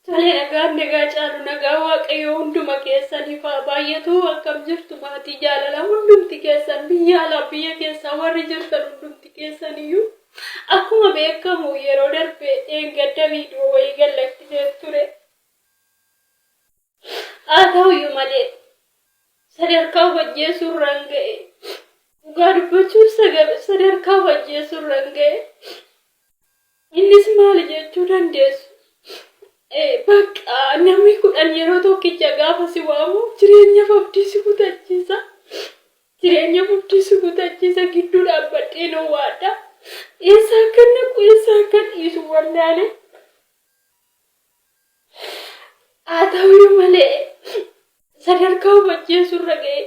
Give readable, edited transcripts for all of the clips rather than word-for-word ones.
Tole nagaan nagaa caalu nagaa Waaqayyoo hunduma keessaniif haa baay'atu. Akkam jirtu maatii jaalalaa hundumti keessan biyya alaa biyya keessaa warri jirtan hundumti keessan iyyuu akkuma beekamu yeroo darbe dheengadda viidiyoo wayii gad lakkisee ture. Haa ta'uyyuu malee sadarkaa of ajjeesuu irraan ga'e. Dhugaa dubbachuuf sadarkaa of ajjeesuu irraan ga'e. Innis maali jechuu dandeessu? Bakka namni 10 yeroo tokkicha gaafa si waamu jireenyaaf abdii si kutachiisa. Jireenyaaf abdii si kutachiisa gidduu dhaabbadhee na waadha. Eessa akkan dhaqu eessa akkan dhiisu wallaale. Haa ta'uyyuu malee sadarkaa of ajjeesuu irra ga'e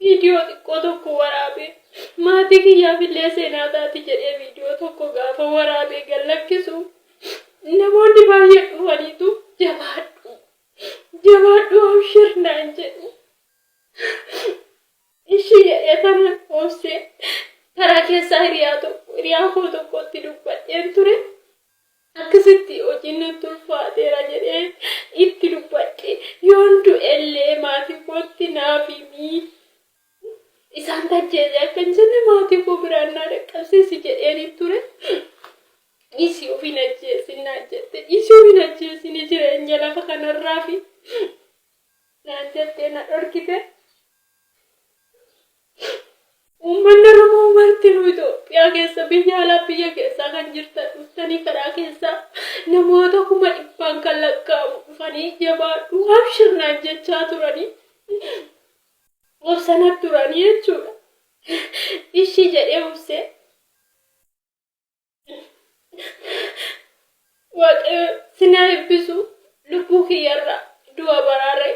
viidiyoo xiqqoo tokko waraabee maatii kiyyaaf illee seenaa taati jedhee viidiyoo tokko gaafa waraabee gad lakkisu namoonni baay'een dhufaniitu jabaadhu jabaadhu abshir naan jedhu. Ishii jedhee tanan obsee karaa keessaa hiriyaa tokko hiriyaa koo tokkotti dubbadheen ture. Akkasitti hojiin natti ulfaateera jedhee itti dubbadhe. Yoon du'ellee maatii kootti naaf himi. Isaan tajjeese akka hin jenne maatii koo biraan naa dhaqqabsiisi jedheen ture. Dhiisii of hin ajjeesin naan jette. Dhiisii of hin ajjeesin jireenya lafa kanarraa fi naan jettee na dhorkite. Uummanni Oromoo martinuu Itoophiyaa keessa biyya alaa biyya keessaa kan jirtan dhuftanii karaa keessaa namoota kuma dhibbaan kan lakkaa'amu dhufanii jabaadhu abshir naan jechaa turanii obsana turanii jechuudha. Ishii jedhee obsee Waaqayyo sinaa eebbisu lubbuu kiyyarraa du'a baraare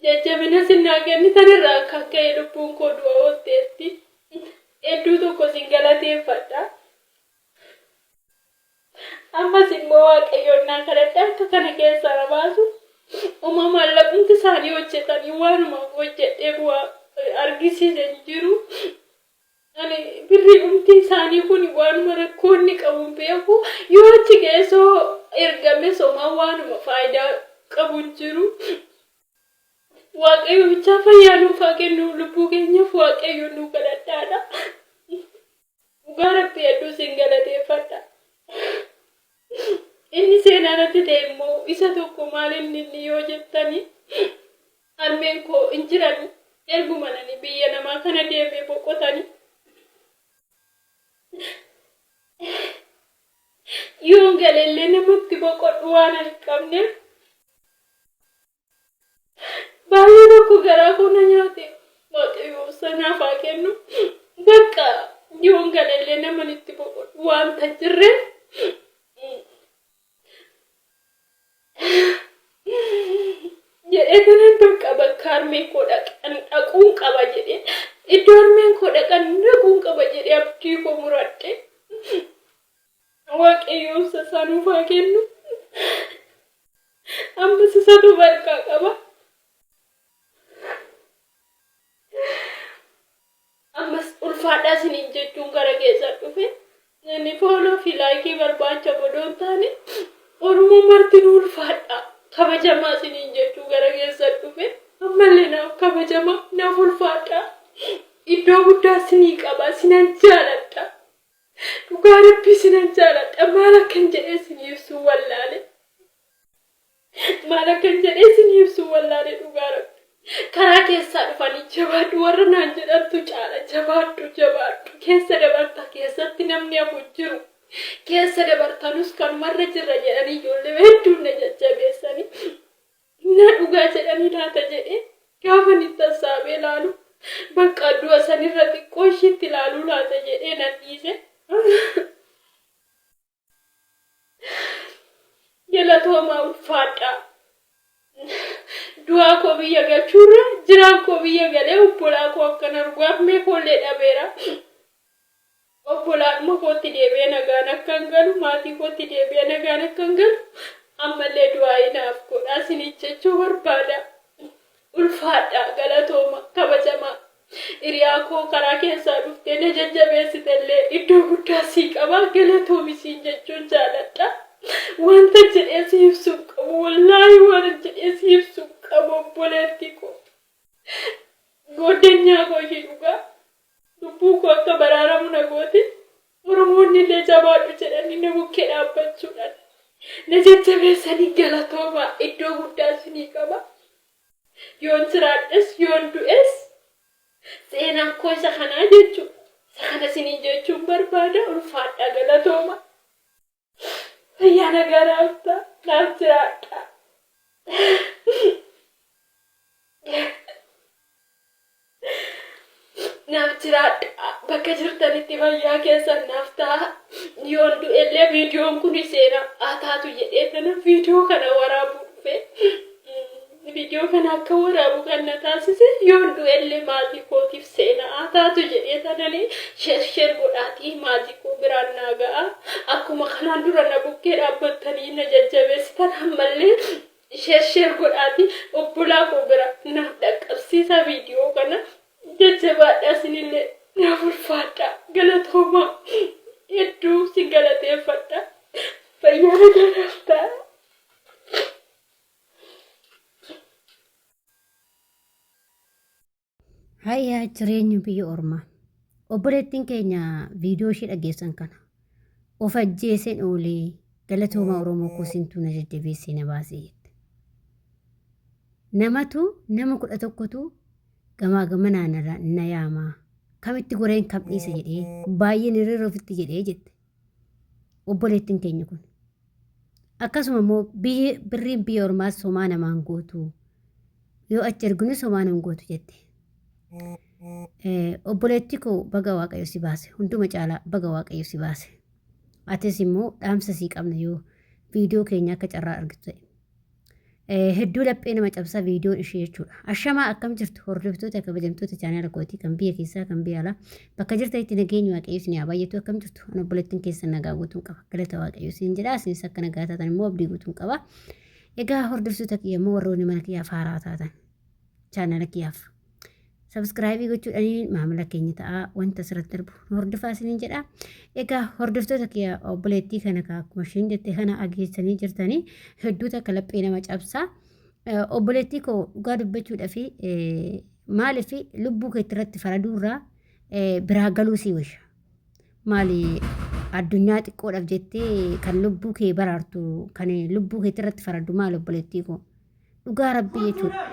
jajjabina sinaa kennitan irraa kan ka'e lubbuun koo du'a oolteetti. Hedduu tokko sin galateeffadha. Ammas immoo Waaqayyoon naa kadhadha akka kana keessaa na baasu. Uma maallaqumti isaanii hojjetanii waanuma hojjedhee bu'aa argisiise hin jiru. Ani birrii dhumti isaanii kun waanuma rakkoo inni qabu hin beeku. Yoo achi geessoo ergames homaa waanuma faayidaa qabu hin jiru. Waaqayyo bichaa fayyaa nuuf haa kennu lubbuu keenyaaf Waaqayyo nu kadhadhaadha. Dhugaa rabbii hedduu isin galateeffadha. Inni seenaa natti ta'e immoo isa tokko maal inni inni yoo jettani harmeen koo hin jirani erguma nani biyya namaa kana deemee boqotani. Yoon galellee namatti boqodhu waan hin qabneef Baay'ee tokko garaa koo na nyaate. Waaqayyo obsa naaf haa kennu. Bakka yoon galellee naman itti boqodhu wanta hin jirreef jedhee tanan bakka bakka harmeen koo dhaqan dhaquun qaba jedhee iddoo harmeen koo dhaqan dhaquun qaba jedhee abdii koo muradhe. Waaqayyo obsa isaa nuuf haa kennu. Ammas isatu barkaa qaba. Ammas ulfaadhaa isiniin jechuun gara keessan dhufe. Inni fooloo fi laayikii barbaacha godoo hin taane Oromoo martinuu ulfaadhaa kabajamaa isiniin jechuu gara keessan dhufe. Ammallee naaf kabajamaa naaf ulfaadhaa. Iddoo guddaa isinii qaba isinan jaaladha. Dhugaa rabbii isinan jaaladha maal akkan jedhee isinii ibsuu wallaale. Maal akkan jedhee isin ibsu wallaale dhugaa rabbi. Karaa keessaa dhufanii jabaadhu warra naan jedhantu caala jabaadhu jabaadhu keessa dabarta keessatti namni hafu hin jiru. Keessa dabartanus kanumarra jirra jedhanii ijoollee hedduun na jajjabeessanii. Na dhugaa jedhanii laata jedhee gaafa inni tassaabee laalu bakka du'a sanirra xiqqoo ishiitti ilaaluu laata jedhee nan dhiise. Galatoomaa ulfaadhaa. Du'aa koo biyya galchuurra jiraan koo biyya galee obbolaa koo akkan argu harmee koollee dhabeera. Obbolaadhuma kootti deebi'ee nagaan akkan galu maatii kootti deebi'ee nagaan akkan galu ammallee du'aa'ii naaf godhaa isiniin jechuu barbaada. Ulfaadhaa galatooma kabajamaa. Hiriyaa koo karaa keessaa dhuftee na jajjabeessitellee iddoo guddaa sii qaba galatoomi siin jechuun jaaladha. Wanta jedhee si ibsu hin qabu. Wallaahi waan jedhee si ibsu hin qabu obboleettii koo. Gooddanyaa koo ishii dhugaa. Lubbuu koo akka baraaramu na goote. Oromoonni illee jabaadhu jedhanii na bukkee dhaabbachuudhaan na jajjabeessanii galatoomaa iddoo guddaa isinii qaba. Yoon jiraadhes yoon du'es seenaan koo isa kanaa jechuudha. Isa kana isiniin jechuun barbaada ulfaadhaa galatooma. Fayyaa nagaa naaf ta'a naaf jiraadhaa. Naaf jiraadhaa bakka jirtanitti fayyaa keessan naaf ta'a. Yoon du'ellee viidiyoon kun seenaa haa taatu jedhee kana viidiyoo kana waraabuu dhufe. Viidiyoo kana akka waraabu kan na taasise yoon du'ellee maatii kootiif seenaa haa taatu jedhee tananii sheer sheer godhaatii maatii koo biraan naa ga'a. Akkuma kanaan dura na bukkee dhaabbattanii na jajjabeessitan ammallee Sheer sheer godhaati obbolaa koo bira naaf dhaqqabsiisaa viidiyoo kana jajjabaadhaa isinillee naaf ulfaadhaa galatoomaa hedduu sin galateeffadha fayyaa nagaa naaf ta'a. Hayyaa jireenya biyya ormaa. Obboleettiin keenya viidiyoo ishee dhageessan kana of ajjeeseen oolee galatoomaa Oromoo koo sintuu na jajjabeessee na baasee jette. Namatu nama 11tu gamaa gamanaa na na yaamaa kamitti goreen kam dhiisa jedhee baay'een hiriira ofitti jedhee jette. Obboleettiin keenya kun. Akkasuma immoo biyyi birriin biyya ormaas homaa namaan gootu. Yoo achi erginus homaa nan gootu jette. Obboleettii koo baga Waaqayyo si baase. Hunduma caalaa baga Waaqayyo si baase. Atis immoo dhaamsa sii qabna yoo viidiyoo keenya akka carraa argitu ta'e. Hedduu laphee nama cabsa viidiyoon ishee jechuudha. Ashamaa akkam jirtu hordoftoota kabajamtoota chaanaala kootii kan biyya keessaa kan biyya alaa bakka jirtanitti nageenyi waaqayyo isin haa baay'atu akkam jirtu an obboleettiin keessan nagaa guutuun qaba galata waaqayyo isin jedha isinis akka nagaa taatan immoo abdii guutuun qaba. Egaa hordoftoota kiyya immoo warroonni mana kiyyaaf haaraa taatan chaanala kiyyaaf sabskraayibii gochuudhaan maamila keenya ta'aa wanta asirratti darbu nu hordofaa isiniin jedha. Egaa hordoftoota kiyya obboleettii kana akkuma isheen jette kana ageessanii jirtanii hedduu takka laphee nama cabsaa. Obboleettii koo dhugaa dubbachuudhaaf maaliif lubbuu keetti irratti faraduurraa biraa galuu sii wayya. Maali addunyaa xiqqoodhaaf jettee kan lubbuu kee baraartu kan lubbuu keetti irratti faraddu maal obboleettii koo. Dhugaa rabbii jechuudha.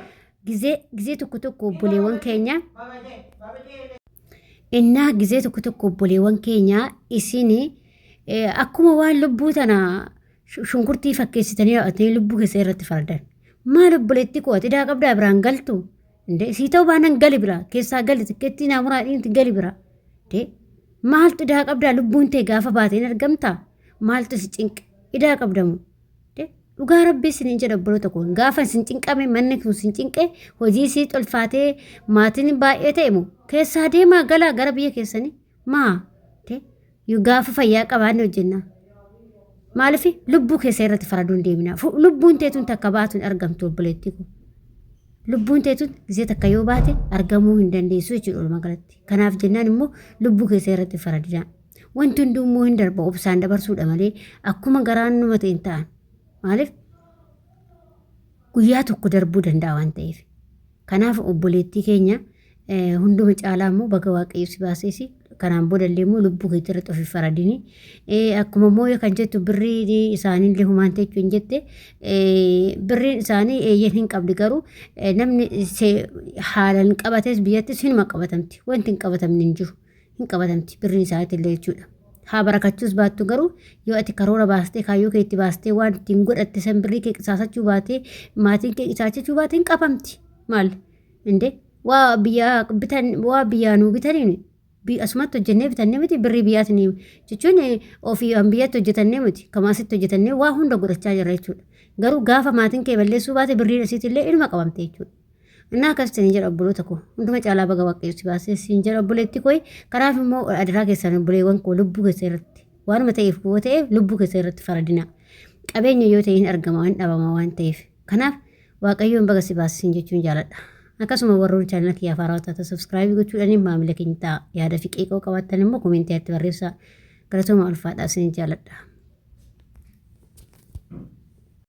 Gizee gizee tokko tokko obboleewwan keenya innaa gizee tokko tokko obboleewwan keenya isin akkuma waan lubbuu tana shunkurtii fakkeessitanii raawwatanii lubbuu keessa irratti faradan. Maal obboleettii koo ati idaa qabdaa biraan galtu? Indee sii ta'uu baanaan gali biraa keessaa gali tikkeettii naa muraa dhiinti gali biraa. Indee maaltu idaa qabdaa lubbuun tee gaafa baateen argamtaa? Maaltu si cinqe? Idaa qabdamu. Dhugaa rabbii isiniin jedha obboloota koo gaafa isin cinqame manni kun isin cinqe hojii isii tolfaatee maatiin baay'ee ta'e moo keessaa deemaa galaa gara biyya keessanii maa yoo gaafa fayyaa qabaanne hojjenna. Maaliif lubbuu keessa irratti faraduu hin deemina. Lubbuun teetuun takka baatu hin argamtu obboleettii koo. Lubbuun teetuun gisee takka yoo baate argamuu hin dandeessu jechuudha walumaa galatti. Kanaaf jennaan immoo lubbuu keessa irratti faradinaa. Wanti hunduu immoo hin darba obsaan dabarsuudha malee akkuma garaan numa ta'e hin ta'an. Maaliif guyyaa tokko darbuu danda'a waan ta'eef. Kanaaf obboleettii keenya hunduma caalaa immoo baga waaqayyo si baaseesi kanaan boodallee immoo lubbuu keetti irratti of hin faradini. Akkuma immoo kan jettu birrii isaanii illee humaan ta'e hin jette birriin isaanii eeyyeen hin qabdi garuu namni haalaan qabates biyyattis hinuma qabatamti wanti hin qabatamne hin jiru. Hin qabatamti birriin isaaniitillee jechuudha. Haa barakachuus baattu garuu yoo ati karoora baastee kaayyoo kee itti baastee waan ittiin godhatte san birrii kee qisaasachuu baatee maatiin kee qisaachachuu baate hin qabamti. Maal? Indee waa biyyaa bitan waa biyyaa nuu bitaniin asumatti hojjennee bitannee miti birrii biyyaatiin jechuun ofii an biyyatti hojjetannee miti kama asitti hojjetannee waa hunda godhachaa jirra jechuudha. Garuu gaafa maatiin kee balleessuu baate birriin asiitillee inuma qabamte jechuudha. Innaa akkas isin jedha obboloota koo hunduma caalaa baga waaqayyo si baasee siin jedha obboleetti koo kanaaf immoo adaraa keessan obboleewwan koo lubbuu keessa irratti waanuma ta'eef yoo ta'e lubbuu keessa irratti faradina qabeenya yoo ta'e hin argama hin dhabama waan ta'eef kanaaf waaqayyoon baga si baase siin jechuun jaaladha. Akkasuma warroon chaanala kiyyaaf haarawaa taatan sabskraayibii gochuudhaan maamila keenya ta'a yaada fi qeeqoo qabaattan immoo komentii irratti barreessaa galatooma ulfaadhaa isin jaaladha.